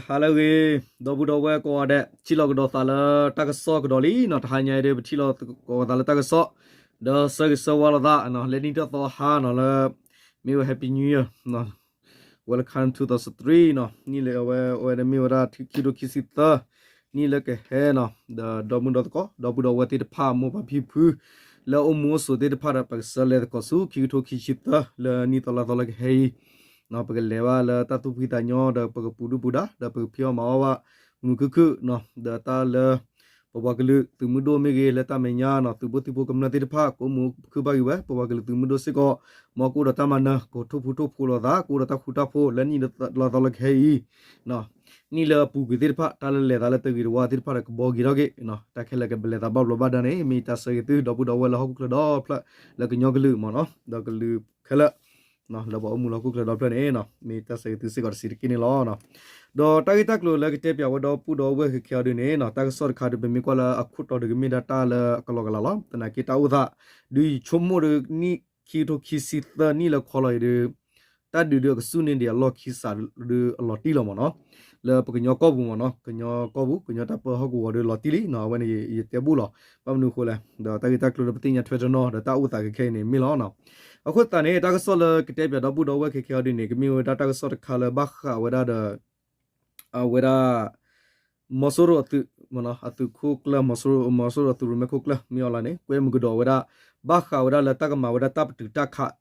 ဟါလၢအဂ့ၤ, ဒီပုၢ်ဒီဝဲၢ်ကိးဂၤဒဲး ထံၣ်လိာ်ကဒီးသးလၢတၢ်ကစီၣ်ကဒီးလံနီၤ. တဟါညါအံၤဒီး ပထံၣ်လိာ်ကဒီးသးလၢတၢ်ကစီၣ် ဒီးဆၢဂ့ၤဆၢဝါလိာ်သးနီၤ လၢနံၣ်တၢ်သီဟါနီၤ လၢ မ့ၢ်ဝဲ Happy New Year နီၤ, Welcome two thousand three နီၤ, နံၣ်လၢအဝဲ အဝဲန့ၣ်မ့ၢ်ဝဲဒၣ်ခံကထိခံဆံသၢ နံၣ်လၢကဟဲနီၤ, ဒီးဒီမုၢ်ဒီသကိး ဒီပုၢ်ဒီဝဲၢ်သ့ၣ်တဖၣ် မိၢ်ပၢ်ဖံဖု လၢအိၣ်မူအိၣ်ဆိးသ့ၣ်တဖၣ်ဒီး ပကဆၢလဲၤသကိးဆူ ခံကထိခံဆံသၢ လၢနံၣ်သီလါသီလၢကဟဲအံၤ ပကလဲၤဘၣ်လၢတၢ်သူၣ်ဖှံသးညီ ဒီးပကပူၤဒုၣ်ပူၤဒါ ဒီးပကဖံးအီၣ်မၤအီၣ်ဘၣ် မုာ်ခုၣ်ခုၣ်နီၤ, ဒီးတၢ်လၢ ပပှၤကလုာ်သုးမုၢ်ဒိၣ်မ့ၢ်ဂ့ၤ လၢတၢ်မဲာ်ညါနီၤ သုးဖိသံၣ်ဖိကမျၢၢ်သ့ၣ်တဖၣ် ကအိၣ်မူခုၣ်ဘၣ်က့ၤဝဲ ပပှၤကလုာ်သုးမုၢ်ဒိၣ်စ့ၢ်ကီး မ်ကအိၣ်ဒီးတၢ်မၤနၢၤ ကထိၣ်ဖူထိၣ်ဖိလိာ်သး ကအိၣ်ဒီးတၢ်ဃူတၢ်ဖိး လၢနံၣ်လါသီလၢကဟဲအံၤ နံၣ်လၢအပူၤကွံာ်သ့ၣ်တဖၣ် တၢ်လၢလဲၤသးလၢတဂ့ၤတဝါသ့ၣ်တဖၣ်ဒီး ကဘှီက့ၤထီၣ်က့ၤ, တၢ်ခဲလၢာ်ကဘၣ်လဲၤသးဘၣ်ဘျီးဘၣ်ဒါန့ၣ် မ့ၢ်တၢ်ဆၢဂ့ၤသု ဒီပုၢ်ဒီဝဲၢ်လၢဟီၣ်ခိၣ်ချၢဒီဖျၢၣ် လၢကညီကလုာ်မ့ၢ်နီၤ ဒီးကလုာ်ခဲလၢာ် လၢပှၤအိၣ်မူလၢဟီၣ်ခိၣ်ချၢဒီဖျၢၣ်န့ၣ် မ့ၢ်တၢ်ဆၢဂ့ၤသုစ့ၢ်ကီးတဆံးတက့ၢ်န့ၣ်လီၤ. ဒီးတၢ်ဂ့ၢ်တၢ်ကျိၤလၢကတဲပၠးဝဲဒီပုၢ်ဒီဝဲၢ်ခဲခဲအံၤဒ်န့ၣ် တၢ်ကစီၣ်တခါဒီး ပမ့ၢ်ကွၢ်လၢအခိၣ်တီဒီး ကမ့ၢ်ဒၣ်တၢ်လၢအကလီကလီလီၤ. သနာ်က့တၢ်အိၣ်သး ဒုးယဆိကမိၣ်ဒီး နံၣ်ခံကထိခံဆံသၢနံၣ်လၢခီလီၤအံၤဒီး တၢ်ဒုးဒုးအကဆူၣ်န့ၢ်ဒံးအလီၢ်ခံစးဒီးအလီၤတံၢ်လီၤမ့ၢ်နီၤ, လၢပကညီကီၢ်ပူၤမ့ၢ်နီၤ ကညီကီၢ်ပူၤ ကညီတၢ်ပၢဟီၣ်ကဝီၤဒီးလီၤတံၢ်လံနီၤ အဝဲန့ၣ်ယတဲဘူၣ်လီၤ. ဘၣ်မနုၤအဃိလဲၣ် ဒီးတၢ်ဂ့ၢ်တၢ်ကျိၤလၢပသ့ၣ်ညါထွဲတနီၤ ဒီးတၢ်အိၣ်သးခဲခဲအံၤန့ၣ်မ့ၢ်လီၤ. အဃိသတးန့ၣ် တၢ်ကစီၣ်လၢကတဲပၠးဒီပုၢ်ဒီဝဲၢ်ခဲခဲအံၤဒ်န့ၣ် ကမ့ၢ်ဝဲဒၣ်တၢ်ကစီၣ်တခါလၢဘၣ်ဃးဝဲဒၣ်ဒီး အဝဲဒၣ် မီၤစိရိၤအသုး အသုးခိၣ်ကျၢၢ် မီၤစိရိၤအသုးရိၣ်မဲခိၣ်ကျၢၢ် မ့ၢ်အီၤလီၤန့ၣ် ကွဲမုာ်ကဒီးဝဲဒၣ် ဘၣ်ဃးဝဲဒၣ်လၢတၢ်ကမၤဝဲဒၣ်တၢ်ပတုာ်တၢ်ခး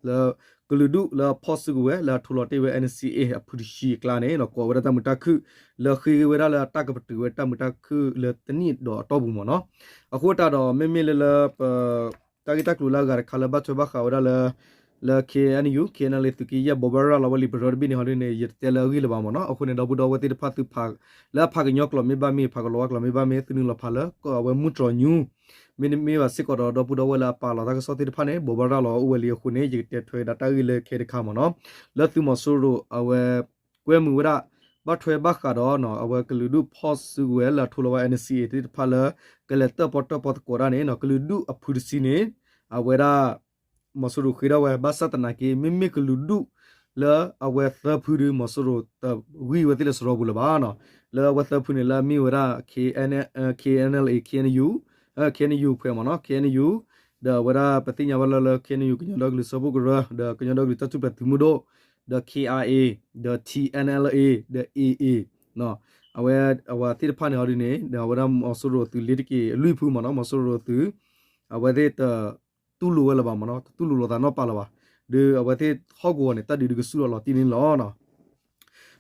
လၢကလုာ်ဒူၣ်လၢအဖီၣ်စုကဝဲၤ လၢအထိလီၤတ့ၢ်ဝဲ NCA အဖုတဆံအကျါန့ၣ် ကိးဝဲဒၣ်တၢ်မုာ်တၢ်ခုၣ် လၢဃ့ဝဲဒၣ်လၢတၢ်ကပတုာ်ဝဲတၢ်မုာ်တၢ်ခုၣ်လၢတနံၣ်ဒီးအတီၢ်ပူၤမ့ၢ်နီၤ. အဃိသတးဒီး မ့မ့ၢ်လၢလၢပ တၢ်ဂ့ၢ်တၢ်ကျိၤလၢအဂၤတခါလၢဘၣ်ထွဲဘၣ်ဃးဝဲဒၣ်လၢ လၢ KNU KNLA သုးက့ယဲၢ် ဘိးဘၣ်ရၤလီၤဝဲလံာ်ပရၢတဘ့ၣ်န့ၣ်ဟီဒ်န့ၣ် ယတတဲလၢအဂ့ၢ်လၢၤဘၣ်မ့ၢ်နီၤ. အဃိန့ၣ် ဒီပုၢ်ဒီဝဲၢ်သ့ၣ်တဖၣ်သုဖး လၢအဖးကညီကျိာ်မ့ၢ်ဘၣ်မ့ၢ် ဖးကလီၤဝါကျိာ်မ့ၢ်ဘၣ်မ့ၢ် သုနုာ်လီၤဖးလၢ အဝဲမူတြီၤညူ မ့တမ့ၢ်ဘၣ်စ့ၢ်ကီးဒီး ဒီပုၢ်ဒီဝဲၢ်လၢအပာ်လီၤတၢ်ကစီၣ်သ့ၣ်တဖၣ်န့ၣ် ဘိးဘၣ်ရၤလီၤအိၣ်ဝဲလံအဃိန့ၣ် ယကတဲထွဲဒၣ်တၢ်ဂ့ၢ်လၢခဲတခါမ့ၢ်နီၤ. လၢသုးမီၤစိရိၤအဝဲ ကွဲမုာ်ဝဲဒၣ် ဘၣ်ထွဲဘၣ်ဃးဒီး အဝဲကလုာ်ဒူၣ်ဖီၣ်စုကဝဲၤလၢအထိလီၤဝဲ NCA သ့ၣ်တဖၣ်လၢ ကလဲၤတၢၣ်ပီၣ်တၢၣ်ပီၣ်သကိးတၢ်န့ၣ် ကလုာ်ဒူၣ်အဖုတဆံန့ၣ် အဝဲဒၣ် မီၤစိရိၤဃ့ထီၣ်ဝဲ ဘၣ်ဆၣ်သနာ်က့ မ့မ့ၢ်ကလုာ်ဒူၣ်လၢအဝဲသၢဖုဒီး မီၤစိရိၤတဂံၢ်ဝဲသ့ၣ်လၢစရီပူၤလၢၤဘၣ်နီၤ. လၢအဝဲသၢဖုန့ၣ်လၢအမ့ၢ်ဝဲဒၣ် KNLA KNU KNU ဖဲမ့ၢ်နီၤ KNU ဒီးအဝဲဒၣ်ပသ့ၣ်ညါဘၣ်လၢလၢ KNU ကညီဒီကလုာ်စၢဖှိၣ်ကရၢ ဒီးကညီဒီကလုာ်တၢ်ထူၣ်ဖျဲးသုးမုၢ်ဒိၣ် ဒီး KIA ဒီး TNLA ဒီး AA အဝဲသ့ၣ်တဖၣ်န့ၣ်ဟီဒ်န့ၣ် ဒီးအဝဲဒၣ်မီၤစိရိၤအသုးလ့ၤတက့ၤအလွံၢ်ဖုမ့ၢ်နီၤ မီၤစိရိၤအသုး အဝဲသ့ၣ်တတူၢ်လိာ်ဝဲလၢၤဘၣ်မ့ၢ်နီၤ တတူၢ်လိာ်လိာ်သးနီတပၤလၢၤဘၣ်. ဒီးအဝဲသ့ၣ်ဟီၣ်ကဝီၤန့ၣ် တၢ်ဒုးဒုးကဆူၣ်ထီၣ်လီၤတံၢ်န့ၣ်လီၤ.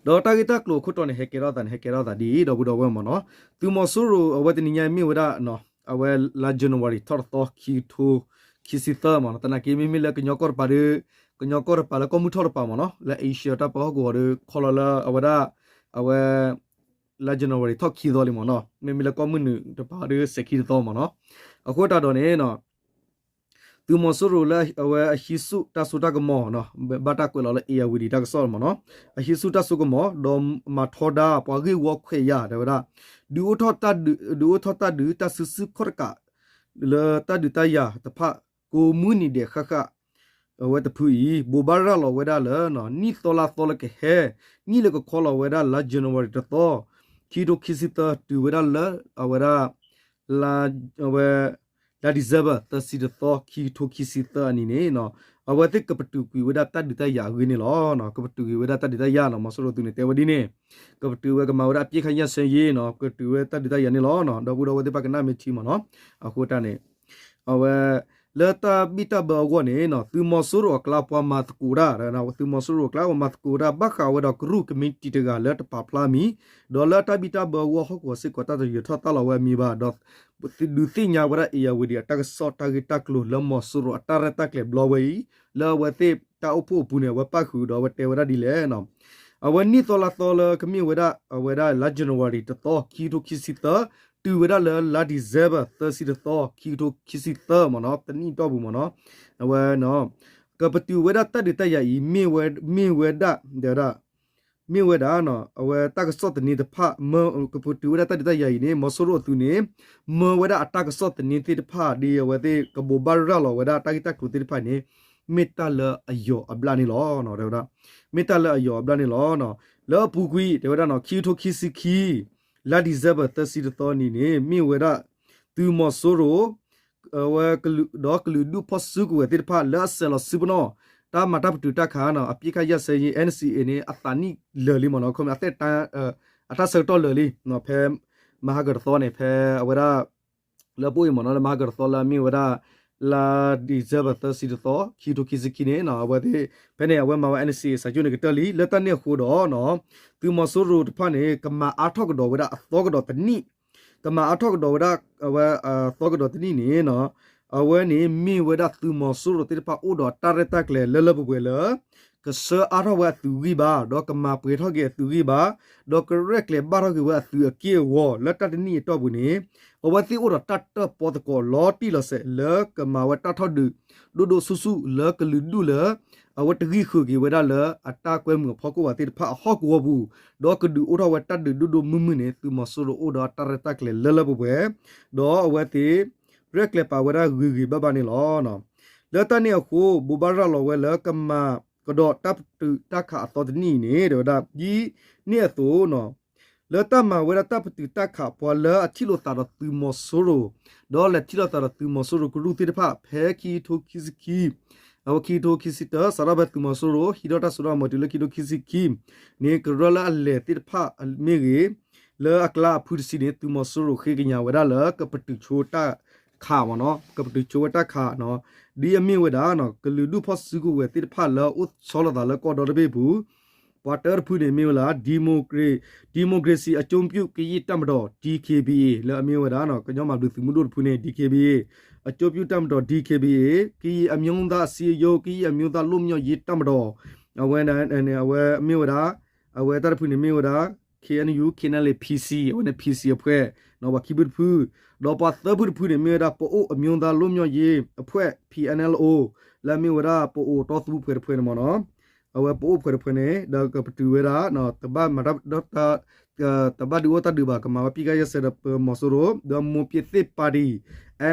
ဒီးတၢ်ဂ့ၢ်တၢ်ကျိၤအခိၣ်တီန့ၣ် ဟဲကဲထီၣ်သးန့ၣ် ဟဲကဲထီၣ်သးဒ်အံၤ ဒီပုၢ်ဒီဝဲၢ်မ့ၢ်နီၤ သုးမီၤစိရိၤအဝဲတနံၤညါအံၤမ့ၢ်ဝဲဒၣ် အဝဲလါ January ထီၣ်တသီ ခံကထိခံဆံသၢမ့ၢ်နီၤ သနာ်က့မ့မ့ၢ်လၢကညီကီၢ်တပၤ ကညီကီၢ်တပၤလၢကီၢ်မုၢ်ထီၣ်တပၤမ့ၢ်နီၤ လၢ Asia တၢ်ပၢဟီၣ်ကဝီၤဒီး ခီလီၤလၢအဝဲဒၣ် အဝဲ လါ January ထီၣ်ခံသီလံမ့ၢ်နီၤ မ့မ့ၢ်လၢကီၢ်မုၢ်နုာ်တပၤဒီးစဲးခံတသီမ့ၢ်နီၤ. အဃိသတးဒီးန့ၣ် သုးမီၤစိရိၤလၢအဝဲအဟံးဆူၣ်တၢ်စိတၢ်ကမီၤ ဘၣ်တၢ်ကွဲးလီၤလၢ ဧရာဝတီ တၢ်ကစီၣ်မ့ၢ်နီၤ အဟံးဆူၣ်တၢ်စိကမီၤ ဒီးမၤထီဒါပှၤဂ့ၢ်ဝီခွဲးယာ် တဲဝဲဒၣ် ဒုးအိၣ်ထီၣ်တၢ်ဒုး ဒုးအိၣ်ထီၣ်တၢ်ဒုးတၢ်စုဆူၣ်ခီၣ်တကး လၢတၢ်ဒုးတၢ်ယၤတဖၣ် ကိးမုၢ်နံၤဒဲးဃၣ်ဃၣ် အဝဲတဖုအံၤ ဘိးဘၣ်ရၤလီၤဝဲဒၣ်လၢ နံၣ်သီလါသီလၢကဟဲ နံၣ်လၢကခီလီၤဝဲဒၣ်လါ January တသီ ခံကထိခံဆံသၢ တုၤဝဲဒၣ်လၢ အဝဲဒၣ် လါ အဝဲ လါ December သၢဆံတသီ ခံကထိခံဆံသၢအနံၤန့ၣ် အဝဲသ့ၣ်ကပတုာ်ကွံာ်ဝဲဒၣ်တၢ်ဒုးတၢ်ယၤအဂ့ၢ်န့ၣ်လီၤ. ကပတုာ်ကွံာ်ဝဲဒၣ်တၢ်ဒုးတၢ်ယၤနီၤ မီၤစိရိၤသုးန့ၣ် တဲဝဲဒ်န့ၣ် ကပတုာ်ဝဲကမၤဝဲဒၣ်အပစ်ခတ်ရပ်စဲရေးနီၤ ကပတုာ်ဝဲတၢ်ဒုးတၢ်ယၤန့ၣ်လီၤ. ဒီပုၢ်ဒီဝဲၢ်သ့ၣ်တဖၣ်ကနၣ်မ့ၢ်ထံမ့ၢ်နီၤ အဃိတၢ်န့ၣ် အဝဲ လၢတၢ်ဘံၣ်တၢ်ဘၢအဂီၢ်န့ၣ် သုးမီၤစိရိၤအကျါပှၤမၤသကိးတၢ် သုးမီၤစိရိၤအကျါပှၤမၤသကိးတၢ် ဘၣ်ဃးဝဲဒီးကရူၢ်ကမံးတံာ်တဂၤလၢတပာ်ဖျါမံၤ ဒီးလၢတၢ်ဘံၣ်တၢ်ဘၢအဂီၢ်ဟီၣ်ကဝီၤစ့ၢ်ကီးတၢ်တယၢၤထီၣ်သါလီၤဝဲအမံၤဘၣ် ဒီးဒုးသ့ၣ်ညါဝဲဒၣ် ဧရာဝတီ အတၢ်ကစီၣ်တၢ်ဂ့ၢ်တၢ်ကျိၤလၢမီၤစိရိၤအတၢ်ရဲၣ်တၢ်ကျဲၤဘျီဝဲအံၤ လၢအဝဲသ့ၣ်တၢ်အိၣ်ဖှိၣ်အပူၤန့ၣ် အဝဲပၣ်ဃုာ်ဒီးအဝဲတဲဝဲဒၣ်ဒ်လဲၣ် အဝဲနံၣ်သီလါသီလၢကမ့ၢ်ဝဲဒၣ် အဝဲဒၣ်လါ January တသီ ခံကထိခံဆံသၢ တုၤဝဲဒၣ်လၢလါ December သၢဆံတသီ ခံကထိခံဆံသၢမ့ၢ်နီၤ တနံၣ်တီၢ်ပူၤမ့ၢ်နီၤ အဝဲ ကပတုာ်ဝဲဒၣ်တၢ်ဒုးတၢ်ယၤအံၤ မ့ၢ်ဝဲဒၣ် မ့ၢ်ဝဲဒၣ် အဝဲတၢ်ကစီၣ်သန့တဖၣ် ကပတုာ်ဝဲဒၣ်တၢ်ဒုးတၢ်ယၤအံၤန့ၣ် မီၤစိရိၤအသုးန့ၣ် မၢဝဲဒၣ်အတၢ်ကစီၣ်သန့သ့ၣ်တဖၣ် ဒ်အဝဲသ့ၣ်ကဘိးဘၣ်ရၤလီၤဝဲဒၣ်တၢ်ဂ့ၢ်တၢ်ကျိၤသ့ၣ်တဖၣ်န့ၣ် မ့ၢ်တၢ်လၢအယီၤအဘျၣ်န့ၣ်လီၤ. တဲဝဲဒၣ် မ့ၢ်တၢ်လၢအယီၤအဘျၣ်န့ၣ်လီၤ. လၢအပူၤကွံာ် တဲဝဲဒၣ်နီၤ ခံကထိခံဆံခံ လါ December သၢဆံတသီနံၤန့ၣ် မ့ၢ်ဝဲဒၣ် သုးမီၤစိရိၤ ဝဲ ဒီးကလုာ်ဒူၣ်ဖီၣ်စုကဝဲၤသ့ၣ်တဖၣ် လၢအဆဲးလီၤစုပနီၣ် တၢ်မၤတၢ်ပတုာ်တၢ်ခးနီၤ အပစ်ခတ်ရပ်စဲရေး NCA န့ၣ် အသးနံၣ်လၢာ်လံမ့ၢ်နီၤ ခီမ့ၢ်အသ အတၢ်ဆၢကတီၢ်လၢာ်လံ ဖဲ မဟါကတသီန့ၣ် ဖဲအဝဲဒၣ် လၢပအိၣ်အံၤမ့ၢ်နီၤ လၢမဟါကတသီလၢအမ့ၢ်ဝဲဒၣ် လါ December သၢဆံတသီ ခံကထိခံဆံခံန့ၣ် အဝဲသ့ၣ် ဖဲန့ၣ် အဝဲမၤဝဲ NCA စာချုပ်န့ၣ် ကတၢၢ်လံ လၢတၢ်န့ၣ်အဃိဒီး သုးမီၤစိရိၤတဖၣ်န့ၣ် ကမၤအါထီၣ်ကဒီးဝဲဒၣ်အသီကဒီးတနံၣ် ကမၤအါထီၣ်ကဒီးဝဲဒၣ် အဝဲအသီကဒီးတနံၣ်န့ၣ် အဝဲန့ၣ်မ့ၢ်ဝဲဒၣ်သုးမီၤစိရိၤသ့ၣ်တဖၣ်အိၣ်ဒီးတၢ်ရဲၣ်တၢ်ကျဲၤလၢလၢပှဲၤပှဲၤလၢ ကဆှၢအါထီၣ်ဝဲအသုးဂံၢ်ဘါ ဒီးကမၤပှဲၤထီၣ်က့ၤအသုးဂံၢ်ဘါ ဒီးကရဲၣ်ကျဲၤဘၣ်ထီၣ်က့ၤဝဲအသုးအက့ၢ်အဂီၤလၢတၢ်တနံၣ်အတီၢ်ပူၤန့ၣ် အဝဲသ့ၣ်အိၣ်ဒီးတၢ်တၢၣ်ပီသကိးလီၤတံၢ်လီၤဆဲးလၢကမၤဝဲတၢ်ထီၣ်ဒုး ဒိၣ်ဒိၣ်ဆူၣ်ဆူၣ်လၢကလုာ်ဒူၣ်လၢ အဝဲတဂံၢ်ဃုာ်က့ၤဝဲဒၣ်လၢအတၢ်ကွဲမုာ်အဖီခိၣ်ဘၣ်သ့ၣ်တဖၣ်အဟီၣ်ကဝီၤပူၤ ဒီးကဒုးအိၣ်ထီၣ်ဝဲတၢ်ဒုးဒိၣ်ဒိၣ်မုၢ်မုၢ်န့ၣ် သုးမီၤစိရိၤအိၣ်ဒီးတၢ်ရဲၣ်တၢ်ကျဲၤလၢလၢပှဲၤပှဲၤ ဒီးအဝဲသ့ၣ် ရဲၣ်ကျဲၤပာ်ဝဲဒၣ်ဂ့ၤဂ့ၤဘၣ်ဘၣ်န့ၣ်လီၤ. လၢတၢ်န့ၣ်အဃိ ဘိးဘၣ်ရၤလီၤဝဲလၢကမၤကဒီးတၢ်ပတုာ်တၢ်ခးအသီတနံၣ်အံၤန့ၣ် တဲဝဲဒၣ် ဒ်န့ၣ်အသိး လၢတၢ်မၤဝဲဒၣ်တၢ်ပတုာ်တၢ်ခးပှၤလၢအထံၣ်လိာ်သးဒီးသုးမီၤစိရိၤ ဒီးလဲၤထံၣ်လိာ်သးဒီးသုးမီၤစိရိၤကရူၢ်သ့ၣ်တဖၣ် ဖဲခံကထိခံဆံခံ အဝဲခံကထိခံဆံတၢ စးထီၣ်ဖဲသုးမီၤစိရိၤ ဟံးထီၣ်တၢ်စိတၢ်ကမီၤတုၤလၢခံကထိခံဆံခံန့ၣ် ကရၢလၢအလဲၤသ့ၣ်တဖၣ်မ့ၢ်ဂ့ၤ လၢအကျါအဖုတဆံန့ၣ် သုးမီၤစိရိၤဃ့ကညးဝဲဒၣ်လၢကပတုာ်ဆိတၢ်ခးမ့ၢ်နီၤ ကပတုာ်ဆိဝဲတၢ်ခးနီၤ ဒ်အမ့ၢ်ဝဲဒၣ် ကလုာ်ဒူၣ်ဖီၣ်စုကဝဲၤသ့ၣ်တဖၣ်လၢအအိၣ်ဆီလီၤသးလၢကီၢ်ဒီတဘ့ၣ်အပူၤ ပှၤတၢတဖုန့ၣ်မ့ၢ်ဝဲဒၣ် Democracy အကျိုးပြု ကရင်တပ်မတော် DKBA လၢအမ့ၢ်ဝဲဒၣ် ကညီမၤဘျုးသုးမုၢ်ဒိၣ်တဖုန့ၣ် DKBA အကျိုးပြုတပ်မတော် DKBA ကရင်အမျိုးသားအစည်းအရုံး ကရင်အမျိုးသားလွတ်မြောက်ရေးတပ်မတော် အဝဲန့ၣ် အဝဲမ့ၢ်ဝဲဒၣ် အဝဲတၢ်တဖုန့ၣ်မ့ၢ်ဝဲဒၣ် KNU KNLA PC အဝဲန့ၣ် PC အဖွဲ့ ပှၤခံဖုတဖု ဒီးပှၤသၢဖုတဖုန့ၣ်မ့ၢ်ဝဲဒၣ် ပအိၣ်အမျိုးသားလွတ်မြောက်ရေးအဖွဲ့ PNLO လၢအမ့ၢ်ဝဲဒၣ် ပအိၣ်တီသူပှဲၤတဖုန့ၣ်မ့ၢ်နီၤ အဝဲပအိၣ်ပှဲၤတဖုန့ၣ် ဒီးကပတုာ်ဝဲဒၣ် တဘၣ်မၤတၢ် တဘၣ်ဒုးအိၣ်တၢ်ဒုးဘၣ် ကမၤဝဲပစ်ခတ်ရပ်စဲဒီးပမီၤစိရိၤ ဒီးမွန်ပြည်သစ်ပါတီ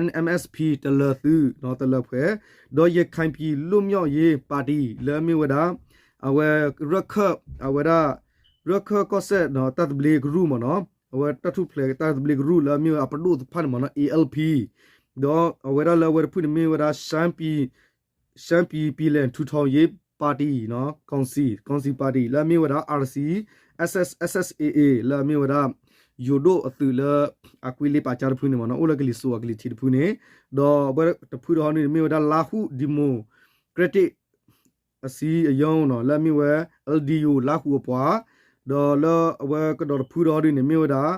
NMSP တလၢၤသုး တလၢၤဖှဲး ဒီးရခိုင်ပြည်လွတ်မြောက်ရေးပါတီ လၢအမ့ၢ်ဝဲဒၣ် အဝဲ ရခၢၣ် အဝဲဒၣ် ရခၢၣ်ကီၢ်စဲၣ် တၢ်သဘျ့ကရူၢ်မ့ၢ်နီၤ အဝဲတၢ်ထူၣ်ဖျဲးတၢ်သဘျ့ကရူၢ်လၢအမ့ၢ်ဝဲအပဒိၣ်တဖၣ်န့ၣ်မ့ၢ်နီၤ ALP ဒီးအဝဲဒၣ်လၢအဝဲတဖုန့ၣ်မ့ၢ်ဝဲဒၣ် ရှမ်းပြည် ရှမ်းပြည်ပြန်လည်ထူထောင်ရေးပါတီ ကောင်စီ ကောင်စီပါတီ လၢအမ့ၢ်ဝဲဒၣ် RC SSA လၢအမ့ၢ်ဝဲဒၣ် ယိၤဒိၣ်အသုးလၢ အကွံလ့ပာ်ကၠါတဖုန့ၣ်မ့ၢ်နီၤ အိၣ်လၢကလံၤစိးအကလံၤထံးတဖုန့ၣ် ဒီးအဝဲတဖုဒီးဟီဒုန့ၣ် မ့ၢ်ဝဲဒၣ် လားဟူး democratic အစည်းအရုံးနီၤ လၢအမ့ၢ်ဝဲ LDU လားဟူးအပှၤ ဒီးလၢအဝဲကဒီးတဖုဒီးဟီဒုန့ၣ် မ့ၢ်ဝဲဒၣ်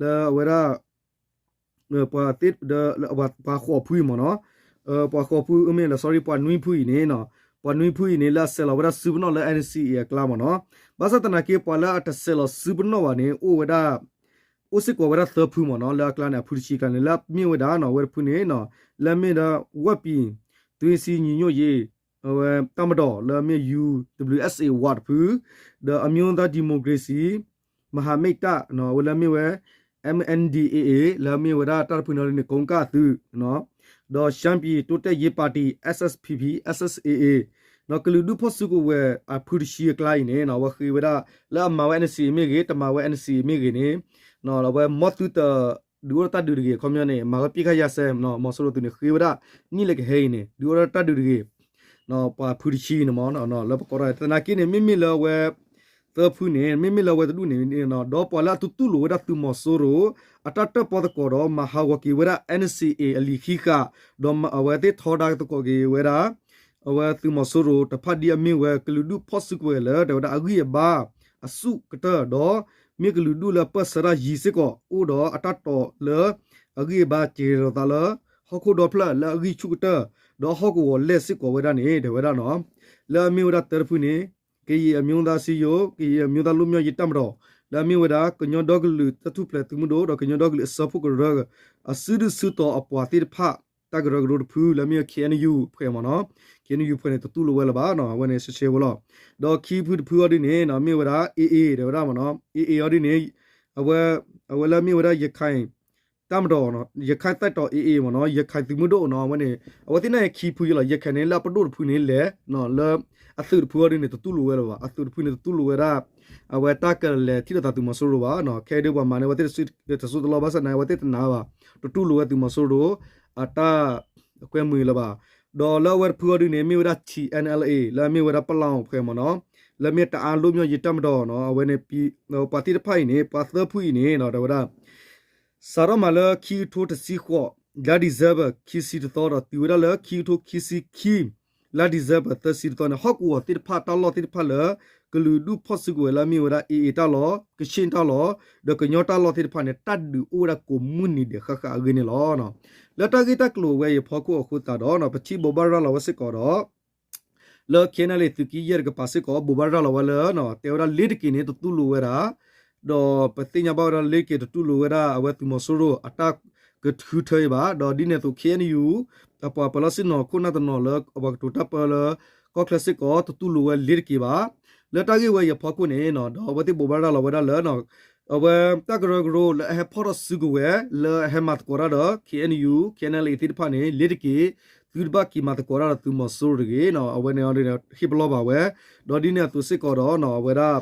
လၢအဝဲဒၣ် ပှၤသ့ၣ် ပှၤဃိးဖုအံၤမ့ၢ်နီၤ ပှၤဃိးဖုအမ့ၢ်လၢ sorry ပှၤနွံဖုအံၤန့ၣ်နီၤ ပှၤနွံဖုအံၤန့ၣ် လၢအဆဲးလီၤဝဲဒၣ်စုပနီၣ်လၢ NCA အကျါမ့ၢ်နီၤ ဘၣ်ဆၣ်သနာ်က့ ပှၤလၢအတဆဲးလီၤစုပနီၣ်ဘၣ်န့ၣ် အိၣ်ဝဲဒၣ် အိၣ်စ့ၢ်ကီးဝဲဒၣ်သၢဖုမ့ၢ်နီၤ လၢအကျါန့ၣ် အဖုတဆံအကျါန့ၣ် လၢအမ့ၢ်ဝဲဒၣ်နီၤ အဝဲတဖုန့ၣ်နီၤ လၢအမ့ၢ်ဒၣ် ဝပြည်သွေးစည်းညီညွတ်ရေး အဝဲ တပ်မတော် လၢအမ့ၢ် UWSA ဝါတဖု ဒီး အမျိုးသားဒီမိုကရေစီ မဟာမိတ်တပ် အဝဲလၢအမ့ၢ်ဝဲ MNDAA လၢအမ့ၢ်ဝဲဒၣ်တၢ်တဖုန့ၣ်န့ၣ် ကိကၣ်သုး ဒီး ရှမ်းပြည်တိုးတက်ရေးပါတီ SSPP SSAA ကလုာ်ဒူၣ်ဖီၣ်စုကဝဲၤအဖုတဆံအကျါအံၤန့ၣ် အဝဲဃ့ဝဲဒၣ် လၢအမၤဝဲ NCA မ့ၢ်ဂ့ၤ တမၤဝဲ NCA မ့ၢ်ဂ့ၤန့ၣ် အဝဲမ်သုတ ဒုးအိၣ်ထီၣ်တၢ်ဒုးတဂ့ၤ ခီပညီန့ၣ် မၤဝဲပစ်ခတ်ရပ်စဲ မီၤစိရိၤသုးန့ၣ် ဃ့ဝဲဒၣ် နံၣ်လၢကဟဲအံၤန့ၣ် ဒုးအိၣ်ထီၣ်တၢ်ဒုးတဂ့ၤ ပှၤဖုတဆံန့ၣ်မ့ၢ် လၢပကိးထီၣ် သနာ်က့န့ၣ် မ့မ့ၢ်လၢအဝဲ သၢဖုန့ၣ် မ့မ့ၢ်လၢအဝဲတဒူၣ်န့ၣ် ဒီးပှၤလၢအတတူၢ်လိာ်ဝဲဒၣ်သုးမီၤစိရိၤ အတၢ်တၢၣ်ပီသကိးဒီး မၤဟးဂီၤက့ၤဝဲဒၣ် NCA အလံာ်ဃံဃာ် ဒီးအဝဲသ့ၣ်ထီဒါသကိးက့ၤဝဲဒၣ် အဝဲသုးမီၤစိရိၤတဖၣ်ဒ်အမ့ၢ်ဝဲကလုာ်ဒူၣ်ဖီၣ်စုကဝဲၤလၢ တဲဝဲဒၣ်အဂံၢ်အဘါ အဆူၣ်ကတၢၢ်ဒီး မ့ၢ်ကလုာ်ဒူၣ်လၢပၢၢ်ဆၢတၢ်ယံၤစ့ၢ်ကီး အိၣ်ဒီးအတၢ်တိာ်လၢ အဂံၢ်အဘါစဲၤလီၤသးလၢ ဟီၣ်ခိၣ်ဒီဖျၢၣ်လၢအဂံၢ်ဆူၣ်ကတၢၢ် ဒီးဟီၣ်ကဝီၤလဲၢ်စ့ၢ်ကီးဝဲဒၣ်န့ၣ် တဲဝဲဒၣ်နီၤ လၢအမ့ၢ်ဝဲဒၣ်တၢတဖုန့ၣ် ကရင်အမျိုးသားအစည်းအရုံး ကရင်အမျိုးသားလွတ်မြောက်ရေးတပ်မတော် လၢအမ့ၢ်ဝဲဒၣ် ကညီဒီကလုာ်တၢ်ထူၣ်ဖျဲးသုးမုၢ်ဒိၣ် ဒီးကညီဒီကလုာ်အစၢဖှိၣ်ကရၢ အစုဒုၣ်စုတီၤအပှၤသ့ၣ်တဖၣ် တၢ်ကရၢကရိတဖု လၢအမ့ၢ်ဝဲ KNU အဖွဲ့မ့ၢ်နီၤ KNU အဖွဲ့န့ၣ် တတူၢ်လိာ်ဝဲလၢၤဘၣ်နီၤ အဝဲန့ၣ်ရှဲရှဲဝဲလီၤ ဒီးခံဖုတဖုအီၤဒ်န့ၣ် မ့ၢ်ဝဲဒၣ် AA တဲဝဲဒၣ်မ့ၢ်နီၤ AA အီၤဒ်န့ၣ် အဝဲ အဝဲလၢအမ့ၢ်ဝဲဒၣ် ရခိုင် တပ်မတော် ရခိုင်တပ်တော် AA မ့ၢ်နီၤ, ရခိုင်သုးမုၢ်ဒိၣ်နီၤ, အဝဲန့ၣ် အဝဲသ့ၣ်န့ၣ်ခံဖုယလီၤ, ရခိုင်န့ၣ်လၢအပဒိၣ်တဖုန့ၣ်လဲၤ လၢအသုးတဖုအီၤဒ်န့ၣ် တတူၢ်လိာ်ဝဲလၢၤဘၣ်, အသုးတဖုန့ၣ် တတူၢ်လိာ်ဝဲဒၣ် အဝဲတၢ်ကလဲၤထံၣ်လိာ်သးသုးမီၤစိရိၤဘၣ်, ခဲအံၤဒ်ပှၤမၤန့ၢ်အဝဲသ့ၣ်တစိၢ်တလီၢ်ဘၣ်ဆၣ်န့ၣ် အဝဲသ့ၣ်တနာ်ဘၣ်, တတူၢ်လိာ်ဝဲသုးမီၤစိရိၤ အတၢ်ကွဲမုာ်လၢၤဘၣ်, ဒီးလၢအဝဲတဖုအီၤဒ်န့ၣ် မ့ၢ်ဝဲဒၣ် TNLA လၢအမ့ၢ်ဝဲဒၣ်ပလီၢ်ဖဲမ့ၢ်နီၤ, လၢမ့ၢ်တအါလွံၢ်မၠီယံာ်တၢ်မတီၤနီၤ, အဝဲန့ၣ် ပှၤသ့ၣ်တဖၣ်အံၤန့ၣ် ပှၤသၢဖုအံၤန့ၣ် ဒီးဝဲဒၣ် စးထီၣ်မးလၢခံကထိတဆံဃိး လါ December ခံဆံတသီဒီး တုၤဝဲဒၣ်လၢခံကထိခံဆံခံ လါ December သၢဆံတသီန့ၣ် ဟီၣ်ကဝီၤသ့ၣ်တဖၣ်တၢ်လီၢ်သ့ၣ်တဖၣ်လၢ ကလုာ်ဒူၣ်ဖီၣ်စုကဝဲၤလၢအမ့ၢ်ဝဲဒၣ် AA တၢ်လီၢ်, ကချ့ၣ်တၢ်လီၢ်, ဒီးကညီတၢ်လီၢ်သ့ၣ်တဖၣ်န့ၣ် တၢ်ဒုးအိၣ်ဝဲဒၣ်ကိးမုၢ်နံၤဒဲးဃၣ်ဃၣ်အဂ့ၢ်န့ၣ်လီၤ. လၢတၢ်ဂ့ၢ်တၢ်ကျိၤဝဲအံၤအဖီခိၣ်အဃိသတးဒီး ပထံၣ်ဘိးဘၣ်ရၤလီၤဝဲစ့ၢ်ကီးဒီး လၢ KNLA သုးက့ယဲၢ်တကပၤစ့ၢ်ကီး ဘိးဘၣ်ရၤလီၤဝဲလၢ တဲဝဲဒၣ်လ့တက့ၤန့ၣ် တတူၢ်လိာ်ဝဲဒၣ်, ဒီးပသ့ၣ်ညါဘၣ်ဝဲဒၣ်လ့တက့ၤ တတူၢ်လိာ်ဝဲဒၣ်အဝဲသုးမီၤစိရိၤအတၢ်ကထုထၢအံၤဘၣ်, ဒီးဒ်န့ၣ်အသိး KNU အပှၤပၢၤလီၢ်ဆ့ၣ်နီၤခိၣ်နၢ်တနီၤလၢအပှၤကတိၤတၢ်ပၢလၢ ကီၢ်ချၢစ့ၢ်ကီး တတူၢ်လိာ်ဝဲလ့တက့ၤဘၣ်. လၢတၢ်ဂ့ၢ်ဝဲအံၤအဖီခိၣ်န့ၣ် ဒီးအဝဲသ့ၣ်ဘိးဘၣ်ရၤလီၤဝဲဒၣ်လၢ အဝဲတၢ်ကရၢကရိလၢအဟဲဖီၣ်ထီၣ်စုကဝဲၤ လၢအဟဲမၤသကိးတၢ်ဒီး KNU KNLA သ့ၣ်တဖၣ်န့ၣ် လ့တက့ၤ သုတဘၣ်က့ၤမၤသကိးတၢ်ဒီးသုးမီၤစိရိၤတဂ့ၤ, အဝဲန့ၣ်ဟ့ၣ်ပလီၢ်ဘၣ်ဝဲ, ဒီးဒ်န့ၣ်အသိးစ့ၢ်ကီးဒီး အဝဲဒၣ်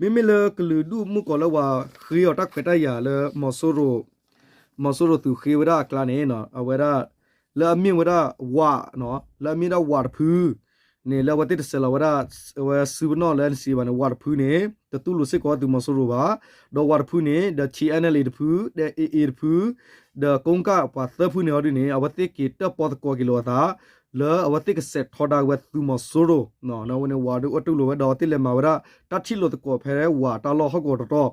မ့မ့ၢ်လၢကလုာ်ဒူၣ်မုၣ်ကီၤလၢပှၤဃ့အီၤတၢ်ခွဲးတၢ်ယာ်လၢ မီၤစိရိၤသုးဃ့ဝဲဒၣ်အကျါန့ၣ် အဝဲဒၣ် လၢအမ့ၢ်ဝဲဒၣ်ဝး, လၢအမ့ၢ်ဒၣ်ဝးတဖု န့ၣ် လၢအဝဲသ့ၣ်တဆဲးလီၤဝဲဒၣ် အဝဲစုပနီၣ်လၢ NCA ဘၣ်န့ၣ် ဝးတဖုန့ၣ် တတူၢ်လိာ်စ့ၢ်ကီးသုးမီၤစိရိၤဘၣ်, ဒီးဝးတဖုန့ၣ် ဒီး TNLA တဖု ဒီး AA တဖု ဒီးကိကၣ်ပှၤသၢဖုန့ၣ်အီၤဒ်န့ၣ် အဝဲသ့ၣ်က့ၤတၢၣ်ပီသကိးက့ၤလိာ်အသး လၢအဝဲသ့ၣ်ကစဲးထီဒါက့ၤဝဲသုးမီၤစိရိၤ, အဝဲန့ၣ်ဝးဒုးအီၣ်တူၢ်လိာ်ဝဲ ဒီးအဝဲသ့ၣ်လဲၤမၤဝဲဒၣ် တၢ်ထံၣ်လိာ်သကိးဖဲဝးတၢ်လီၢ်ဟီၣ်ကဝီၤတတီၤ,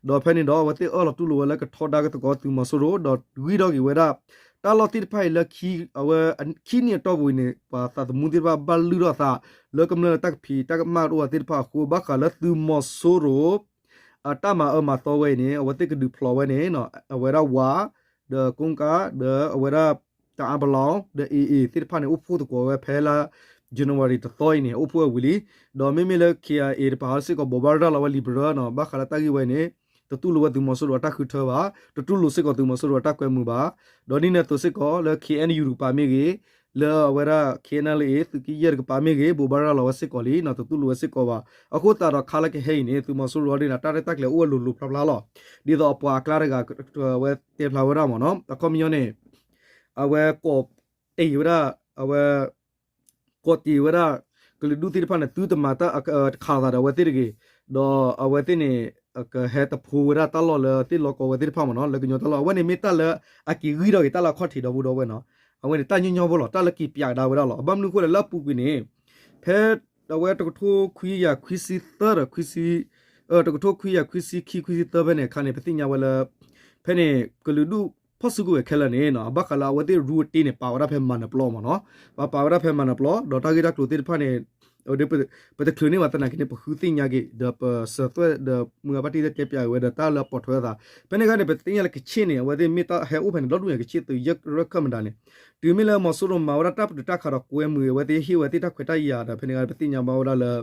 ဒီးဖဲန့ၣ်ဒီး အဝဲသ့ၣ်အၢၣ်လီၤတူၢ်လိာ်ဝဲလၢကထီဒါက့ၤသကိးသုးမီၤစိရိၤ ဒီးဂံၢ်ထီၣ်က့ၤဝဲဒၣ် တၢ်လီၢ်သ့ၣ်တဖၣ်အံၤလၢ အဝဲ ခံနံၣ်အတီၢ်ပူၤအံၤန့ၣ် ပှၤသးသမူသ့ၣ်တဖၣ်ဘၣ်လုၢ်ထီၣ်အသး လၢကမျၢၢ်လၢတၢ်ကဖံးတၢ်ကမၣ်တအိၣ်ဘၣ်သ့ၣ်တဖၣ်အဃိ ဘၣ်ဃးလၢသုးမီၤစိရိၤ အတၢ်မၤအၢမၤသီဝဲအံၤန့ၣ် အဝဲသ့ၣ်ကဒုးဖျိးဝဲန့ၣ် အဝဲဒၣ်ဝး ဒီးကိကၣ် ဒီးအဝဲဒၣ် တအါပလီၢ် ဒီး AA သ့ၣ်တဖၣ်န့ၣ် အိၣ်ဖှိၣ်သကိးဝဲဖဲလါ January တသီအံၤန့ၣ် အိၣ်ဖှိၣ်ဝဲဝံၤလံ, ဒီးမ့မ့ၢ်လၢ KIA တပၤစ့ၢ်ကီး ဘိးဘၣ်ရၤလီၤဝဲလံာ်ပရၢနီၤ ဘၣ်ဃးလၢတၢ်ဂ့ၢ်ဝဲအံၤန့ၣ် တတူၢ်လိာ်ဝဲသုးမီၤစိရိၤအတၢ်ဃုထၢဘၣ်, တတူၢ်လိာ်စ့ၢ်ကီးသုးမီၤစိရိၤအတၢ်ကွဲမုာ်ဘၣ်, ဒီးဒ်န့ၣ်အသိးစ့ၢ်ကီးလၢ KNU တကပၤမ့ၢ်ဂ့ၤ, လၢအဝဲဒၣ် KNLA သုးက့ယဲၢ်တကပၤမ့ၢ်ဂ့ၤ ဘိးဘၣ်ရၤလီၤဝဲစ့ၢ်ကီးလံနီၤ တတူၢ်လိာ်ဝဲစ့ၢ်ကီးဘၣ်. အဃိသတးဒီးခါလၢကဟဲအံၤန့ၣ် သုးမီၤစိရိၤအီၤဒ်န့ၣ် တၢ်ရဲၣ်တၢ်ကျဲၤအိၣ်ဝဲလိၤလိၤဖျါဖျါလီၤ. ဒ်သိးအပှၤအကျါတဂၤ အဝဲတဲဖျါဝဲဒၣ်မ့ၢ်နီၤ အခီပညီန့ၣ် အဝဲကိးတ့ၢ်ဝဲဒၣ် အဝဲ ကိးတ့ၢ်ဝဲဒၣ် ကလုာ်ဒူၣ်သ့ၣ်တဖၣ်န့ၣ် သုတမၤတၢ်တခးလိာ်သးဒီးအဝဲသ့ၣ်တဂ့ၤ, ဒီးအဝဲသ့ၣ်န့ၣ် ကဟဲတဖိဝဲဒၣ်တၢ်လီၢ်လၢသ့ၣ်လီၤကီဝဲသ့ၣ်တဖၣ်မ့ၢ်နီၤ လၢကညီတၢ်လီၢ် အဝဲန့ၣ်မ့ၢ်တၢ်လၢအက့ၤဂံၢ်ထီၣ်က့ၤတၢ်လၢအခီၣ်ထံးဒီပုၢ်ဒီဝဲၢ်နီၤ, အဝဲန့ၣ်တၢ်ညီညီဖိလီၤ တၢ်လၢက့ၤပၠးကဒါဝဲဒၣ်လီၤ. ဘၣ်မနုၤအဃိလဲၣ် လၢအပူၤကွံာ်န့ၣ် ဖဲအဝဲတကထိခွံကယၤခွံဆံသၢဒီး တကထိခွံကယၤခွံဆံခံ ခွံဆံသၢဖဲန့ၣ်အခါန့ၣ် ပသ့ၣ်ညါဝဲလၢ ဖဲန့ၣ် ကလုာ်ဒူၣ်ဖီၣ်စုကဝဲၤခဲလၢာ်န့ၣ် ဘၣ်ဃးလၢအဝဲသ့ၣ်ရူအတ့န့ၣ် ပာ်ဝဲဒၣ်ဖဲမၤနၢၤပျီမ့ၢ်နီၤ, ပာ်ဝဲဒၣ်ဖဲမၤနၢၤပျီ ဒီးတၢ်ဂ့ၢ်တၢ်ကျိၤသ့ၣ်တဖၣ်န့ၣ် ပတချုးန့ၣ်ဘၣ်သနာ်က့န့ၣ် ပဃုသ့ၣ်ညါက့ၤ ဒီးပစၢၤသွဲၣ်ဒီးမုၢ်ဂၤဘၣ်တံၢ်တဲပၠးက့ၤဝဲဒီးတၢ်လၢအပိာ်ထွဲအသး ဖဲန့ၣ်အခါန့ၣ် ပသ့ၣ်ညါလၢကချ့ၣ်န့ၣ် အဝဲသ့ၣ်မ့ၢ်တၢ်ဟဲအိၣ်ဖဲန့ၣ် ဒီဒူၣ်န့ၣ် ကချ့ၣ်သုးယဲၢ်ရၢၢ်ခၢၣ်မတၤန့ၣ် တုၤမ့ၢ်လၢမီၤစိရိၤမၤဝဲဒၣ်တၢ်ပတုာ်တၢ်ခးဒီးကွဲမုာ်အဝဲသ့ၣ်ဟ့ၣ်ဝဲသ့ၣ်တၢ်ခွဲးတၢ်ယာ်ဒီး ဖဲန့ၣ်အခါ ပသ့ၣ်ညါဘၣ်ဝဲဒၣ်လၢ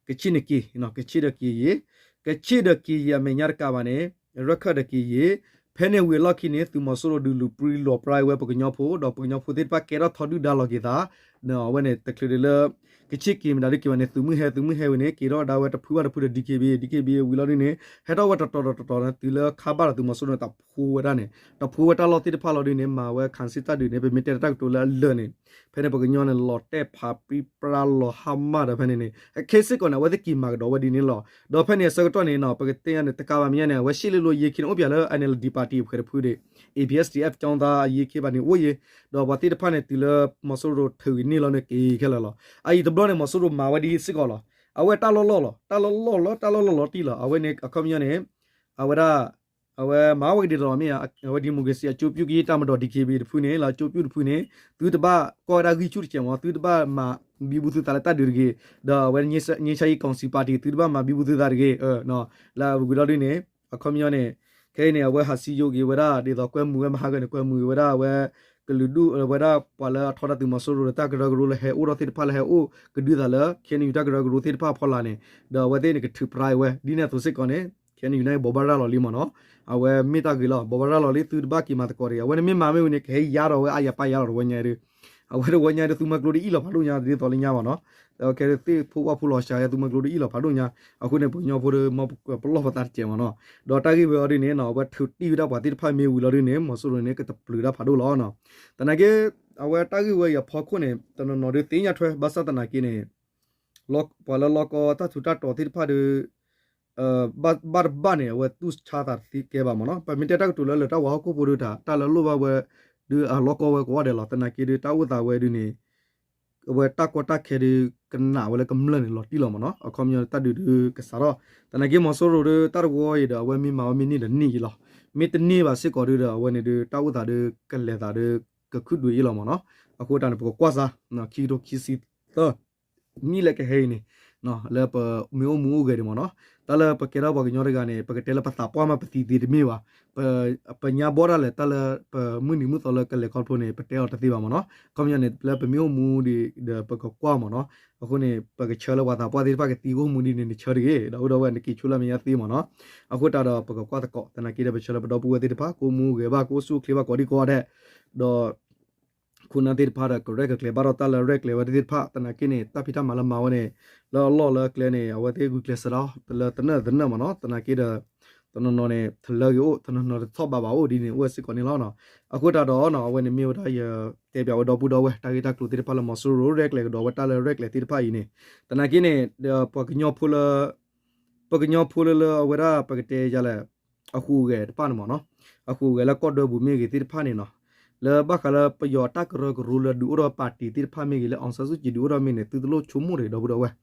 ကချ့ၣ်န့ၣ်က့ၤ ကချ့ၣ်ဒီးက့ၤယံၤ ကချ့ၣ်ဒီးက့ၤယံၤအမဲာ်ညါတကးဘၣ်န့ၣ် ရၢၢ်ခၢၣ်ဒီးက့ၤယံၤ ဖဲန့ၣ်ဝံၤအလီၢ်ခံန့ၣ် သုးမီၤစိရိၤဒုးလူၤပြံလီၤပြါဝဲပကညီဖိ ဒီးပကညီဖိသ့ၣ်တဖၣ်ကဲထီၣ်ထီဒုၣ်ဒါလီၤက့ၤသး အဝဲန့ၣ်တချုးဒံးလၢ ကချ့ၣ်က့ၤမတၤဒုးက့ၤဘၣ်န့ၣ် သုးမုၢ်ဟဲသုးမုၢ်ဟဲဝံၤန့ၣ် က့ၤထီၣ်ဝဲဒၣ်ဝဲတဖုဘၣ်တဖုဒီး DKBA DKBA ဝံၤလီၤဒုးန့ၣ် ဟဲထီၣ်ဝဲတတီၤတတီၤတတီၤန့ၣ် တုၤလၢခါဘၣ်ဒီးသုးမီၤစိရိၤန့ၣ် တၢ်ဖိဝဲဒၣ်န့ၣ် တၢ်ဖိဝဲတၢ်လီၢ်သ့ၣ်တဖၣ်လီၤဒုးန့ၣ် မၤဝဲခးစံတၢ်ဒုးန့ၣ် ပမ့ၢ်တဲတၢ်ကတိၤလၢအလၢာ်န့ၣ် ဖဲန့ၣ်ပကညီန့ၣ် လီၤတဲာ်ဖးပြံပြါလီၤဟါမၢ်ဒီးဖဲန့ၣ်န့ၣ် ခဲစ့ၢ်ကီးန့ၣ် အဝဲသ့ၣ်က့ၤမၤကဒီးဝဲဒ်န့ၣ်လီၤ. ဒီးဖဲန့ၣ်အဆၢကတီၢ်န့ၣ်နီၤ ပကတဲန့ၣ် တကးဘၣ်မ့ၢ်ညါန့ၣ် အဝဲရှေ့လ့လိအယ့ၢ်ခံန့ၣ် အိၣ်ပၠးလၢ NLD party အဖှဲးတဖုဒီး ABSDF ကၠီသးအယ့ၢ်ခံဘၣ်န့ၣ်အိၣ်ယ့ၢ် ဒီးပှၤသ့ၣ်တဖၣ်န့ၣ် တုၤလၢမီၤစိရိၤထုးက့ၤန့ၢ်လီၤန့ၣ် က့ၤခဲလၢာ်လီၤ. အအံၤတဘျီန့ၣ် မီၤစိရိၤမၤဝဲဒ်စ့ၢ်ကီးလီၤ. အဝဲတၢ်လီၢ်လီၢ်လီၤ တၢ်လီၢ်လီၢ်လီၤ တၢ်လီၢ်လီၢ်လီၤတံၢ်လီၤ. အဝဲန့ၣ် အခီပညီန့ၣ် အဝဲဒၣ် အဝဲမၤဝဲကဒ်သိးမ့ၢ်ဧါ အဝဲ democracy အကျိုးပြုက့ၤ တပ်မတော် DKBA တဖုန့ၣ် လၢအကျိုးပြုတဖုန့ၣ် သုတဘၣ်ကီၢ်ဝဲဒၣ်ဂံၢ်ဆူၣ်တစဲးမ့ၢ် သုတဘၣ်မၤဘံဘူသုသးလၢတၢ်ဒုးတဂ့ၤ ဒီးအဝဲ ငြိမ်းချမ်းရေးကောင်စီ party သုတဘၣ်မၤဘံဘူသုသးတဂ့ၤ လၢအဝဲကွံာ်ဒီဒုန့ၣ် အခီပညီန့ၣ် ခဲအံၤန့ၣ် အဝဲဟးစံယိက့ၤဝဲဒၣ် ဒ်သိးကွဲမုာ်ဝဲမဟါကန့ၣ် ကွဲမုာ်က့ၤဝဲဒၣ်အဝဲ ကလုာ်ဒူၣ်ဝဲဒၣ်ပှၤလၢအထီဒါသုးမီၤစိရိၤဒီး တၢ်ကရၢကရိလၢဟဲအိၣ်ထီၣ်သ့ၣ်တဖၣ်လၢဟဲအိၣ်ကဒုသးလၢ KNU တၢ်ကရၢကရိသ့ၣ်တဖၣ်အဖီလာ်န့ၣ် ဒီးအဝဲသ့ၣ်န့ၣ် ကထုးပြါဝဲ ဒ်န့ၣ်အသိးစ့ၢ်ကီးန့ၣ် KNU န့ၣ် ဘိးဘၣ်ရၤလီၤလံမ့ၢ်နီၤ. အဝဲမ့ၢ်တၢ်ဂ့ၤလီၤ. ဘိးဘၣ်ရၤလီၤလံ သုတဘၣ်က့ၤမၤသကိးတဂ့ၤ. အဝဲန့ၣ်မ့ၢ်မၤမ့ၢ်ဝံၤန့ၣ် ကဟဲယါထီၣ်ဝဲအါယၤပၢ်ယါလီၤတဝဲညါဒီး အဝဲတဝဲညါဒီး သုမၤကျိဒ်အံၣ်လီၤဖးဒိၣ်ညါ ဒ်သိးလၢညါမ့ၢ်နီၤ. ကဲဒ်သ့ၣ်ဖိဝၣ်ဖိလီၤစှၤ သုမၤကျိဒ်အံၣ်လီၤဖးဒိၣ်ညါ အဃိန့ၣ် ပှၤကညီဖိဒီး မ်ပလီၢ်ပသးတစဲးမ့ၢ်နီၤ. ဒီးတၢ်ဂ့ၢ်ဝဲအီၤဒ်န့ၣ်နီၤ အဝဲထုးတံၢ်ဝဲဒၣ်ပှၤသ့ၣ်တဖၣ်မ့ၢ်ဝံၤလီၤဒ်န့ၣ် မီၤစိရိၤန့ၣ် ကတပျုၤတၢ်ဖးဒိၣ်လီၤနီၤ. သနာ်က့ အဝဲတၢ်ဂ့ၢ်ဝဲအံၤအဖီခိၣ်န့ၣ် တနီၤနီၤဒုးသ့ၣ်ညါထွဲ ဘၣ်ဆၣ်သနာ်က့န့ၣ် ပှၤလၢလီၢ်ကီတၢ်ထူးတၢ်တီၤသ့ၣ်တဖၣ်ဒီး ဘၣ်တဘၣ်န့ၣ် အဝဲတူၢ်ဆါသးတသ့ကဲဘၣ်မ့ၢ်နီၤ. ပမ့ၢ်တဲတၢ်ကတိၤလၢလၢတၢ်ဝၤဟီၣ်ခိၣ်ဖိဒီးတၢ် တၢ်လၢလိၣ်ဘၣ်ဝဲ ဒုးအလီၢ်ကီဝဲကိးဂၤဒဲးလီၤ. သနာ်က့ဒုးတၢ်အိၣ်သးဝဲဒုးန့ၣ် အဝဲတၢ်ကီတၢ်ခဲဒုး ကနးဝဲလၢကမျၢၢ်န့ၣ်လီၤတံၢ်လီၤမ့ၢ်နီၤ. အခီပညီတၢ်ဒုးဒုးကစးထီၣ် သနာ်က့မီၤစိရိၤဒီးတၢ်တဝီအံၤဒီး အဝဲမ့ၢ်မၤဝဲမ့ၢ်န့ၢ်ဒီးန့ၢ်အံၤလီၤ. မ့ၢ်တန့ၢ်ဘၣ်စ့ၢ်ကီးဒုးဒီး အဝဲန့ၣ်ဒုးတၢ်အိၣ်သးဒုးကလဲၤသးဒုး ကခုၣ်ဒွံအံၤလီၤမ့ၢ်နီၤ. အဃိတၢ်န့ၣ် ပကကွၢ်စါ ခံကထိခံဆံသၢ နံၣ်လၢကဟဲအံၤန့ၣ် လၢပမ့ၢ်အိၣ်မူအိၣ်ဂဲၤဒံးမ့ၢ်နီၤ. တၢ်လၢပကဲထီၣ်ပှၤကညီတဂၤန့ၣ် ပကတဲလၢပသးပှၢ်မးပသံသ့တမ့ၢ်ဘၣ်. ပညါဘီတၢ်လဲၣ် တၢ်လၢပမုၢ်နံၤမုၢ်သီလၢကလဲၤခီဖျိန့ၣ် ပတဲအီၤတသ့ဘၣ်မ့ၢ်နီၤ. အခီပညီန့ၣ် လၢပမ့ၢ်အိၣ်မူဒံးဒီးပကကွၢ်မ့ၢ်နီၤ. အဃိန့ၣ် ပကဆၢလၢပှၤသးပှၢ်သ့ၣ်တဖၣ်ကသံကအိၣ်မူဒ်န့ၣ် နဆၢတဂ့ၤ ဒီပုၢ်ဒီဝဲၢ် နက့ၤဆိလၢမဲာ်ညါသ့မ့ၢ်နီၤ. အဃိတၢ်ဒီးပကကွၢ်သကိး သနာ်က့ဒီးပဆၢလၢပဒီပုၢ်ဝဲၢ်သ့ၣ်တဖၣ် ကအိၣ်မူအိၣ်ဂဲၤဘၣ် ကအိၣ်ဆူၣ်အိၣ်ချ့ဘၣ်ကိးဒံကိးဂၤဒဲး ဒီး ခိၣ်နၢ်သ့ၣ်တဖၣ်ဒီး ကရဲၣ်ကကျဲၤဘၣ်ဒီးတၢ်လၢရဲၣ်ကျဲၤဝဲသ့ၣ်တဖၣ် သနာ်က့န့ၣ် တၢ်ဖံးတၢ်မၤလၢမၤဝဲန့ၣ် လၢအလီၢ်လၢအကျဲန့ၣ် အဝဲသ့ၣ်ဂုာ်ကျဲးစၢးဒီး လၢသနၢၣ်သနၢၣ်မ့ၢ်နီၤ. သနာ်က့ဒီး တနီၤနီၤန့ၣ် ထလၢက့ၤအိၣ် တနီၤနီၤတထီၣ်ဘးဘၣ်အိၣ်ဒ်န့ၣ် အိၣ်ဝဲစ့ၢ်ကီးန့ၣ်လီၤ. အဃိတၢ်ဒီး အဝဲန့ၣ်မ့ၢ်ဝဲဒၣ်ယတဲပၠးဝဲဒီပုၢ်ဒီဝဲၢ် တၢ်ဂ့ၢ်တၢ်ကျိၤသ့ၣ်တဖၣ်လၢမီၤစိရိၤရဲၣ်ကျဲၤကဒီးဝဲတၢ်လၢရဲၣ်ကျဲၤသ့ၣ်တဖၣ်အံၤန့ၣ် သနာ်က့န့ၣ် ပှၤကညီဖိလၢ ပကညီဖိလၢလၢအဝဲဒၣ်ပကတဲယၤလဲၣ် အဃိးဂဲၤတဖၣ်န့ၣ်မ့ၢ်နီၤ, အဃိးဂဲၤလၢကီၢ်ဒၢပူၤမ့ၢ်ဂ့ၤသ့ၣ်တဖၣ်န့ၣ်နီၤ, လၢဘၣ်ဃးလၢပယီၤအတၢ်ကရၢကရိလၢဒုးအိၣ်ထီၣ်ပၣ်တံၣ်သ့ၣ်တဖၣ်မ့ၢ်ဂ့ၤ လၢအောင်ဆန်းစုကြည်ဒုးအိၣ်ထီၣ်မ့ၢ်န့ၣ် သုတလိၣ်ဆိကမိၣ်တဂ့ၤ ဒီပုၢ်ဒီဝဲၢ်.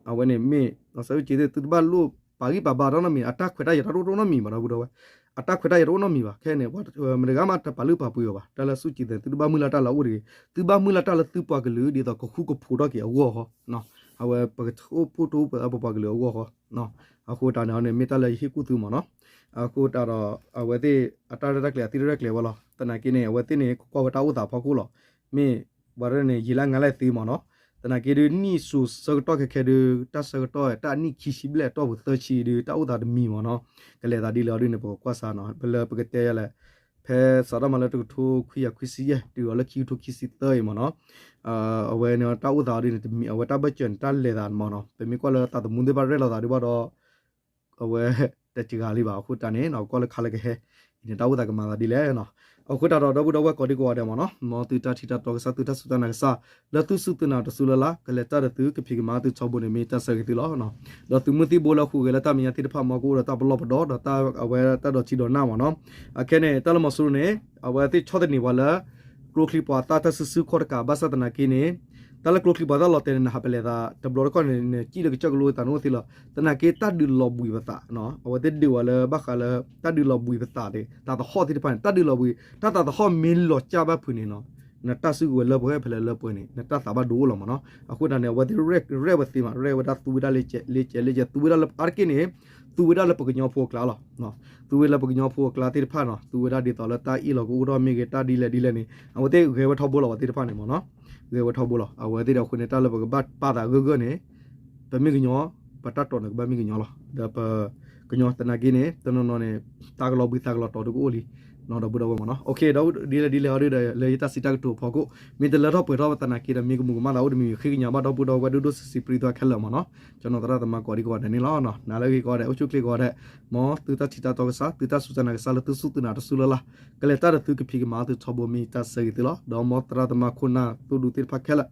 အဝဲန့ၣ်မ့ၢ် အောင်ဆန်းစုကြည်သ့ၣ် သုတဘၣ်လိၣ်ပာ်ဂံၢ်ပာ်ဘါတၢ်နီတမံၤ အတၢ်ခွဲးတၢ်ယာ်တၢ်တအိၣ်နီတမံၤဘၣ် ဒီပုၢ်ဒီဝဲၢ်, အတၢ်ခွဲးတၢ်ယာ်တအိၣ်နီတမံၤဘၣ်. ခဲအံၤန့ၣ် မတဂၤမးတပာ်လုၢ်ပာ်ပှ့ၤအီၤဘၣ် တၢ်လၢ စုကြည်သ့ၣ် သုတဘၣ်မုၢ်လၢ်တၢ်လၢအအိၣ်တဂ့ၤ, သုဘၣ်မုၢ်လၢ်တၢ်လၢသုပှၤကလုာ်ဒ်သိးကဃူကဖိးထီၣ်က့ၤအဂီၢ်ဃီ အဝဲပကထိၣ်ဖှိၣ်ထိၣ်ပှဲၤသးပပှၤကလုာ်အဂီၢ်ဃီ. အဃိတၢ်န့ၣ်န့ၣ် မ့ၢ်တၢ်လၢယဟ့ၣ်ကူၣ်သုမ့ၢ်နီၤ. အဃိတၢ်ဒီး အဝဲသ့ၣ်အတၢ်ရဲၣ်တၢ်ကျဲၤအသ့ၣ်ရဲၣ်ကျဲၤဝဲလီၤ. သနာ်က့န့ၣ် အဝဲသ့ၣ်န့ၣ်ကွၢ်ဝဲတၢ်အိၣ်သးဖီခိၣ်လီၤ. မ့ၢ်ပှၤရဲၣ်န့ၣ် ယံာ်လၢအငါလဲၣ်သ့မ့ၢ်နီၤ. သနာ်က့ဒုးနံၣ်စိၤဆၢကတီၢ်ခဲခဲဒုး တၢ်ဆၢကတီၢ်တၢ်အနံၣ်ခံဆံဘျဲၣ်တီၢ်ပူၤသၢဆံဒုး တၢ်အိၣ်သးတမံၤမ့ၢ်နီၤ. ကလဲၤသးဒ်လဲၣ်အီၤဒ်န့ၣ် ပကကွၢ်စါနီၤ. ပလၢပကတဲယၤလဲၣ် ဖဲစးထီၣ်မးလၢတကထိခွံကယၤခွံဆံယဲၢ် တုၤအီၤလၢခံကထိခံဆံသၢအံၤမ့ၢ်နီၤ. အဝဲန့ၣ်တၢ်အိၣ်သးအီၤဒ်န့ၣ်တမံၤ အဝဲတၢ်ဘၢၣ်စၢၤန့ၣ် တၢ်လဲၤသးမ့ၢ်နီၤ. ပမ့ၢ်ကွၢ်လၢသးသမူသ့ၣ်တဖၣ်ရဲၣ်လီၤသးဒုးဘၣ်ဒီး အဝဲတစှၤလံဘၣ်. အဃိတၢ်န့ၣ် ကွၢ်လၢခါလၢကဟဲအံၤန့ၣ် တၢ်အိၣ်သးကမၤသးဒ်လဲၣ်နီၤ. အဃိတၢ်ဒီး ဒီပုၢ်ဒီဝဲၢ်ကိးဒံကိးဂၤဒဲးမ့ၢ်နီၤ မ်သုတၢ်ထံၣ်တၢ်တီကစၢ် သုတၢ်စူၢ်တၢ်နာ်ကစၢ် လၢသုစူၢ်သုနာ်တစူၢ်လၢ်လၢ် ကလဲၤတၢ်ဒီးသုကဖံးကမၤသုထီဘိန့ၣ် မ့ၢ်တၢ်ဆၢဂ့ၤသုလီၤ. ဒီးသုးမုၢ်သံၣ်ဘိလၢအဃိးဂဲၤလၢတၢ်မဲာ်ညါသ့ၣ်တဖၣ် မ်ကအိၣ်ဒီးတၢ်ပလီၢ်ပဒီဒီးတၢ်အဝဲတၢ်ဒိးထံဒိးနၢ်မ့ၢ်နီၤ. အခဲန့ၣ် တၢ်လၢမီၤစိရိၤန့ၣ် အဝဲသ့ၣ်ဆီၣ်သနံးပှၤလၢ ကျိချံမျိာ်သၣ်တၢ်စုဆူၣ်ခီၣ်တကး ဘၣ်ဆၣ်သနာ်က့န့ၣ် တၢ်လၢကျိချံမျိာ်သၣ်လီၤတဲာ်န့ၣ် နဟးပလဲၤသး တဘျီတခီၣ်န့ၣ် နစံၣ်လၢကစၢၢ်ကလိသးနအိၣ်သ့လီၤ. သနာ်က့တၢ်ဒုးလီၤဘှံးပသး အဝဲသ့ၣ်ဒုးဝဲလၢဘၣ်ဃးလၢ တၢ်ဒုးလီၤဘှံးပသးန့ၣ် သးသဟီၣ်သ့ၣ်တဖၣ်န့ၣ် တၢ်ဒုးလီၤဘှံး တၢ်သးသဟီၣ်မ့ၢ်လီၤစၢ်ဘၣ်ဖုးန့ၣ်နီၤ နတၢ်စုကဝဲၤလၢပှဲၤဖဲလဲၣ်လၢပှဲၤန့ၣ် နတၢ်သးဘၣ်ဒိအိၣ်လီၤမ့ၢ်နီၤ. အဃိတၢ်န့ၣ် အဝဲသ့ၣ်ရဲၣ်ဝဲသ့မး ရဲၣ်ဝဲဒၣ်သူဝဲဒၣ်လၢကဲးလၢကဲး သူဝဲဒၣ်လၢအါတက့ၢ်န့ၣ် သူဝဲဒၣ်လၢပကညီဖိအကျါလီၤ. သူဝဲလၢပကညီဖိအကျါသ့ၣ်တဖၣ်နီၤ သူဝဲဒၣ်ဒ်သိးလၢတၢ်အ့ၣ်လိာ်ကအိၣ်ထီၣ်မ့ၢ်ဂ့ၤ တၢ်ဒ်လဲၣ်ဒ်လဲၣ်န့ၣ် အဝဲသ့ၣ်ဂဲၤဝဲထီဘိလီၤ အဝဲသ့ၣ်တဖၣ်န့ၣ်မ့ၢ်နီၤ. ဂဲၤဝဲထီဘိလီၤ အဝဲသ့ၣ်ဒီးအဃိန့ၣ် တၢ်လၢပကဘၣ်ပာ်သးဂၢၢ်ဂၢၢ်န့ၣ် ပမ့ၢ်ကညီ ပတၢ်တိာ်န့ၣ်ကဘၣ်မ့ၢ်ကညီလီၤ. ဒီးပကညီသနာ်က့န့ၣ် တနီၤနီၤန့ၣ် သးကလီၤဘှံးသးကလီၤတီၤဒုးကအိၣ်လံ ဒီပုၢ်ဒီဝဲၢ်မ့ၢ်နီၤ. ဒီးဒ်လဲၣ်ဒ်လဲၣ်အီၤဒုးဒီး လၢယတၢ်စံးတၢ်ကတိၤအဖီခိၣ် မ့ၢ်တလၢထီၣ်ပှဲၤထီၣ်သနာ်က့ဒီး မ့ၢ်ကမူၤကမၣ်သးအိၣ်တမံၤ ဃ့ကညးဘၣ်ဒီပုၢ်ဒီဝဲၢ်ဒိၣ်ဒိၣ်ဆံးဆံးပြံသွါခဲလၢာ်မ့ၢ်နီၤ. ကၠီနီၤသရၣ်သမါကိးဒံကိးဂၤဒဲးန့ၣ်လီၤ. နၤလၢအဂ့ၤကိးဂၤဒဲး အိၣ်ဆူၣ်အိၣ်ချ့ကိးဂၤဒဲး မ်သုတၢ်ထံၣ်တၢ်တီကစၢ် သုတၢ်စူၢ်တၢ်နာ်ကစၢ်လၢသုစူၢ်သုနာ်တစူၢ်လၢ်လၢ် ကလဲၤတၢ်ဒီးသုကဖံးကမၤသုထီဘိမ့ၢ်တၢ်ဆၢဂ့ၤသုလီၤ. ဒီးမ်သရၣ်သမါခိၣ်နၢ်သိၣ်ဒူသ့ၣ်တဖၣ်ခဲလၢာ်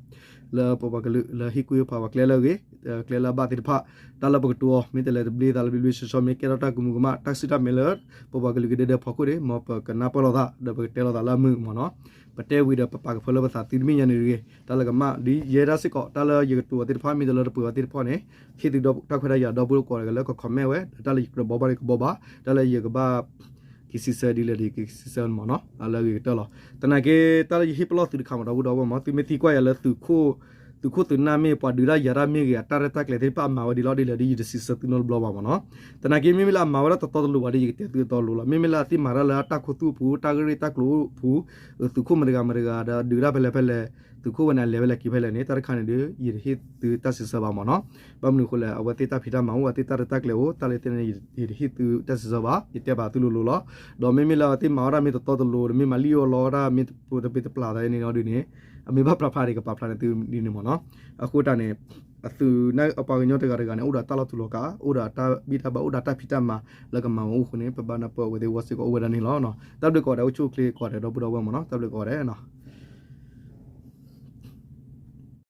လၢပပှၤကလုာ်လၢဟ့ၣ်ကူၣ်ဟ့ၣ်ဖးပှၤကျဲလၢအဂ့ၤ ကျဲလၢအဘၣ်သ့ၣ်တဖၣ် တၢ်လၢပကတိၤအီၤ မ့ၢ်တလဲၤတဘျ့သးလၢဘျ့ဘျ့ဆှီဆှီ မ့ၢ်ကဲထီၣ်တၢ်ကမူၤကမၣ် တၢ်ကစုၣ်တၢ်မဲာ်လၢ ပပှၤကလုာ်ကဒဲဒဲဖီခိၣ်န့ၣ် မ်ပကနၢ်ပၢၢ်လိာ်သး ဒီးပကတဲလိာ်သးလၢအမုာ်မ့ၢ်နီၤ. ပတဲဝံၤဒီးပပာ်ကဖၢလၢပသးသံတမ့ၢ်ညါန့ၣ်တဂ့ၤ တၢ်လၢကမၣ် ဒ်ယဲဒၣ်စ့ၢ်ကီး တၢ်လၢယကတိၤအီၤသ့ၣ်တဖၣ် မ့ၢ်တလၢတပှဲၤအီၤသ့ၣ်တဖၣ်န့ၣ် ဟ့ၣ်သုတၢ်ခွဲးတၢ်ယာ်ဒီပုၢ်ဒီဝဲၢ်ကိးဂၤဒဲးလၢက comment ဝဲ ဒီးတၢ်လၢယကြၢးဘှီဘၣ်န့ၣ် ကဘှီဘၣ် တၢ်လၢယကဘၣ် က့ၤစံးဆၢဒ်လဲၣ်ဒီး က့ၤစံးဆၢမ့ၢ်နီၤ လၢအဂ့ၤကတၢၢ်လီၤ. သနာ်က့ တၢ်လၢယဟ့ၣ်ပလီၢ်သုတခါမ့ၢ်ဒီပုၢ်ဒီဝဲၢ်မ့ၢ် သုမ့ၢ်သံကွၢ်ယၤလၢသုးခိၣ် သုးခိၣ်သုးနၢ်မ့ၢ်ပှၤဒုးတၢ်ယၤတၢ်မ့ၢ်ဂ့ၤ အတၢ်ရဲၣ်တၢ်ကျဲၤသ့ၣ်တဖၣ်အမၤဝဲဒ်လဲၣ်ဒ်လဲၣ်ဒီး ယတစံးဆၢသုနီတဘျီဘၣ်မ့ၢ်နီၤ. သနာ်က့ မ့မ့ၢ်လၢအမၤဝဲဒၣ်တတီတလိၤဘၣ်ဒီး ယကတဲသုအတီအလိၤလီၤ. မ့မ့ၢ်လၢအသ့ၣ်မၤတၢ်လၢအတၢ်ခူသူၣ်အပူၤ တၢ်ဂ့ၢ်တၢ်ကျိၤအပူၤ သုးခိၣ်မတၤတဂၤမတၤတဂၤဒီးဒုးတၢ်ဖဲလဲၣ်ဖဲလဲၣ် သုးခိၣ်ဝဲန့ၣ် အလဲၤဖဲလဲၣ်က့ၤဖဲလဲၣ်န့ၣ် တၢ်တခါန့ၣ်ဒီး ယတဟ့ၣ်သုတၢ်စံးဆၢဘၣ်မ့ၢ်နီၤ. ဘၣ်မနုၤအဃိလဲၣ် အဝဲသ့ၣ်တၢ်ဖံးတၢ်မၤအိၣ် အဝဲသ့ၣ်တၢ်ရဲၣ်တၢ်ကျဲၤအိၣ် တၢ်လၢတဲန့ၣ် ယတဟ့ၣ်သုတၢ်စံးဆၢဘၣ် ယတဲဘၣ်သုလိၤလိၤလီၤ. ဒီးမ့မ့ၢ်လၢအဝဲသ့ၣ်မၤဝဲဒၣ်မ့ၢ်တတီတလိၤ ဒီးမ့ၢ်မၤလံၣ်အီၣ်လီအီၣ်တၢ်မ့ၢ်တပ့ၤတပျၢ်သးန့ၣ်ဒီးန့ၣ် အမ့ၢ်ဘၣ်ပြးဖျါဒံးကပာ်ဖျါန့ၢ်သုဒ်န့ၣ်မ့ၢ်နီၤ. အဃိတၢ်န့ၣ် အသုးန့ၣ်အပှၤကညီတဂၤတဂၤန့ၣ် အိၣ်ဒီးတၢ်လီၢ်တူၢ်လီၤကာ် အိၣ်ဒီးတၢ်ဘံၣ်တၢ်ဘၢ အိၣ်ဒီးတၢ်ဖံးတၢ်မၤလၢကမၤဝဲအိၣ်အဃိန့ၣ် ပဘၣ်နၢ်ပၢၢ်အဝဲသ့ၣ်ဝီစ့ၢ်ကီးအိၣ်ဝဲဒၣ်န့ၣ်လီၤ. တၢ်ဘျုးကိးဂၤဒဲး အိၣ်ဆူၣ်အိၣ်ချ့ကိးဂၤဒဲး ဒီပုၢ်ဒီဝဲၢ်မ့ၢ်နီၤ တၢ်ဘျုးကိးဂၤဒဲး